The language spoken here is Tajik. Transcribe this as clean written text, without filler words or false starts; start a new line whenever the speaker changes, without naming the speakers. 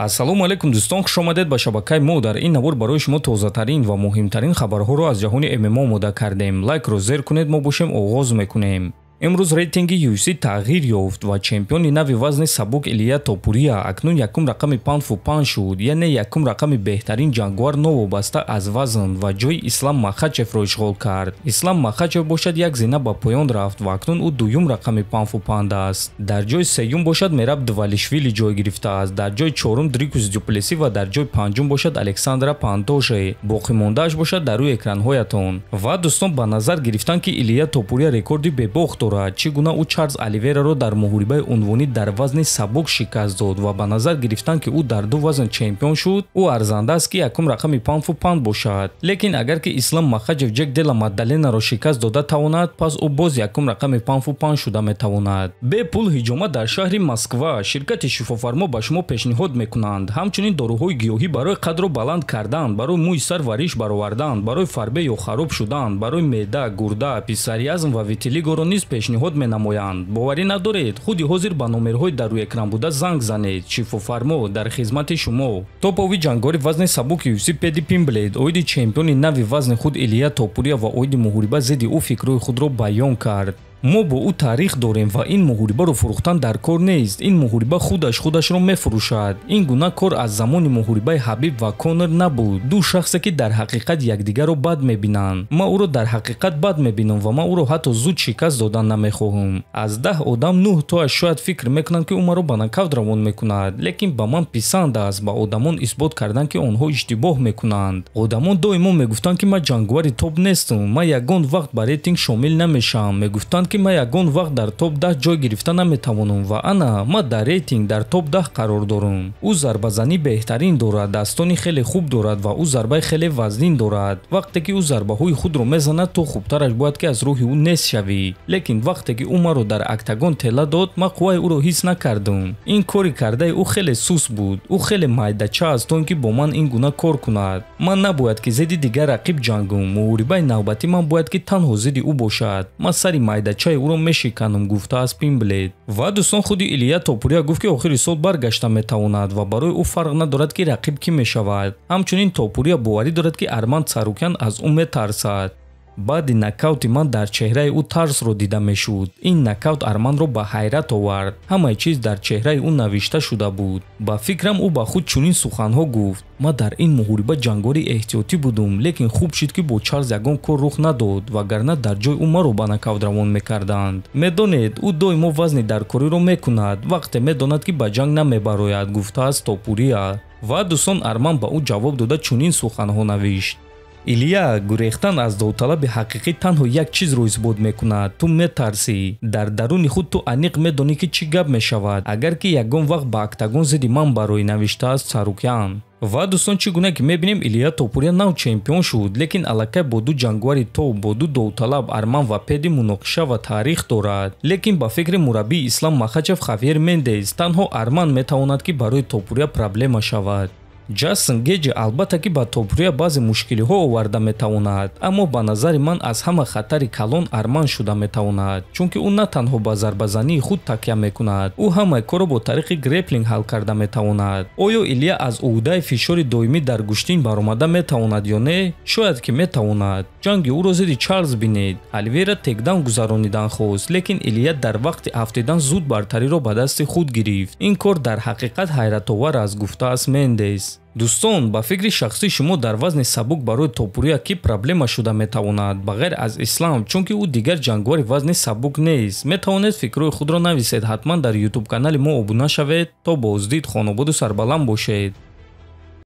Ассалому алайкум дӯстон, хуш омадед ба шабакаи мо. Дар ин навор барои шумо тозатарин ва муҳимтарин хабарҳоро аз ҷаҳони ММА омода кардем. Лайкро зер кунед, мо бошем оғоз мекунем. Имрӯз рейтинги UFC тағйир ёфт ва чемпиони нави вазни сабук Илия Топурия акнун якум рақами 5-5 шуд, яъне якум рақами беҳтарин ҷанговар новобаста аз вазн ва ҷои Ислам Махачевро ишғол кард. Ислам Махачев бошад як зина ба поён рафт ва акнун ӯ дуюм рақами 5-5 аст. Дар ҷои сеюм бошад Мераб Двалишвили ҷой гирифтааст, дар ҷои чорум Дрикус Дюплеси ва дар ҷои панҷум бошад Александра Пантоже. Боқимондааш бошад дар рӯи экранҳоятон. Ва дӯстон, ба назар гирифтан ки Илия Топурия рекорди бебохт дорад, чӣ гуна ӯ Чарлз Оливераро дар муҳорибаи унвонӣ дар вазни сабук шикаст дод ва ба назар гирифтан ки ӯ дар ду вазн чемпион шуд, ӯ арзанда аст ки якум рақами 5-5 бошад. Лекин агар ки Ислам Махачев Ҷек Дела Маддаленаро шикаст дода тавонад, пас ӯ боз якум рақами 5-5 шуда метавонад. Бепул ҳиҷома дар шаҳри Москва. Ширкати шифофармо ба шумо пешниҳод мекунанд ҳамчунин доруҳои гиёҳӣ барои қадро баланд кардан, барои мӯи сар ва риш баровардан, барои фарбе ё хароб шудан, барои меъда, гурда, псориазм ва витилигоро низ пешниҳод менамоянд. Боварӣ надоред? Худи ҳозир ба номерҳои дар рӯи экран буда занг занед. Шифофармо дар хизмати шумо. Топови ҷангори вазни сабуки UFC Педи Пимблет оиди чемпиони нави вазни худ Илия Топурия ва оиди муҳориба зидди ӯ фикрҳои худро баён кард. Мо бо ӯ таърих дорем ва ин муҳорибаро фурӯхтан дар кор нест. Ин муҳориба худаш худашро мефурӯшад. Ин гуна кор аз замони муҳорибаи Ҳабиб ва Конор набуд. Ду шахсе ки дар ҳақиқат якдигарро бад мебинанд. Ман ӯро дар ҳақиқат бад мебинам ва ман ӯро ҳатто зуд шикаст додан намехоҳам. Аз 10 одам 9 тоаш шояд фикр мекунанд ки ӯ маро ба нокаут равон мекунад, лекин ба ман писанд аст ба одамон исбот кардан ки онҳо иштибоҳ мекунанд. Одамон доимо мегуфтанд ки ман ҷанговари топ нестам, ман ягон вақт ба рейтинг шомил намешавам. Мегуфтанд ки ман ягон вақт дар топ 10 ҷой гирифта наметавонам ва ана ман дар рейтинг дар топ 10 қарор дорам. Ӯ зарбазанӣ беҳтарин дорад, дастони хеле хуб дорад ва ӯ зарбаи хеле вазнин дорад. Вақте ки ӯ зарбаҳои худро мезанад, ту хубтараш бояд ки аз рӯҳи ӯ нест шавӣ. Лекин вақте ки ӯ маро дар октагон тела дод, ман қувваи ӯро ҳис накардам. Ин кори кардаи ӯ хеле сус буд. Ӯ хеле майдача аст то ин ки бо ман ин гуна кор кунад. Ман набояд ки зидди дигар рақиб ҷангам. Муҳорибаи навбатӣ ман бояд ки танҳо зидди ӯ бошад. Ман сари майдачаи ӯро мешиканам, гуфтааст Пимблет. Ва дӯстон, худи Илия Топурия гуфт ки охири сол баргашта метавонад ва барои ӯ фарқ надорад ки рақиб кӣ мешавад. Ҳамчунин Топурия боварӣ дорад ки Арман Царукян аз ӯ метарсад. Баъди нокаути ман дар чеҳраи ӯ тарсро дида мешуд. Ин нокаут Арманро ба ҳайрат овард. Ҳамаи чиз дар чеҳраи ӯ навишта шуда буд. Ба фикрам ӯ ба худ чунин суханҳо гуфт: ман дар ин муҳориба ҷангори эҳтиётӣ будум, лекин хуб шуд ки бо Чарлз ягон кор рух надод, вагарна дар ҷои ӯ маро ба нокаут равон мекарданд. Медонед, ӯ доимо вазни даркориро мекунад, вақте медонад ки ба ҷанг намебарояд, гуфтааст Топурия. Ва дӯстон, Арман ба ӯ ҷавоб дода чунин суханҳо навишт: Илия, гурехтан аз довталаби ҳақиқӣ танҳо як чизро исбот мекунад. Ту метарсӣ. Дар даруни худ ту аниқ медонӣ ки чӣ гап мешавад, агар ки ягон вақт ба октагон зидди ман бароӣ, навиштааст Царукян. Ва дӯстон, чӣ гуна ки мебинем, Илия Топурия нав чемпион шуд, лекин аллакай бо ду ҷанговари топ, бо ду довталаб Арман ва Педи муноқиша ва таърих дорад. Лекин ба фикри мураббии Ислам Махачев Хавьер Мендес, танҳо Арман метавонад ки барои Топурия проблема шавад. Ҷастин Геҷи албатта ки ба Топурия баъзе мушкилиҳо оварда метавонад, аммо ба назари ман аз ҳама хатари калон Арман шуда метавонад, чунки ӯ на танҳо ба зарбазании худ такя мекунад, ӯ ҳамаи корро бо тариқи греплинг ҳал карда метавонад. Оё Илия аз ӯҳдаи фишори доимӣ дар гӯштин баромада метавонад ё не? Шояд ки метавонад. Ҷанги ӯро зидди Чарлз бинед. Оливера текдаун гузаронидан хост, лекин Илия дар вақти афтидан зуд бартариро ба дасти худ гирифт. Ин кор дар ҳақиқат ҳайратовар аст, гуфтааст Мендес. Дӯстон, ба фикри шахсии шумо дар вазни сабук барои Топурия кӣ проблема шуда метавонад, ба ғайр аз Ислам, чунки ӯ дигар ҷанговари вазни сабук нест? Метавонед фикрҳои худро нависед. Ҳатман дар ютуб канали мо обуна шавед. То боздид, хонободу сарбаланд бошед.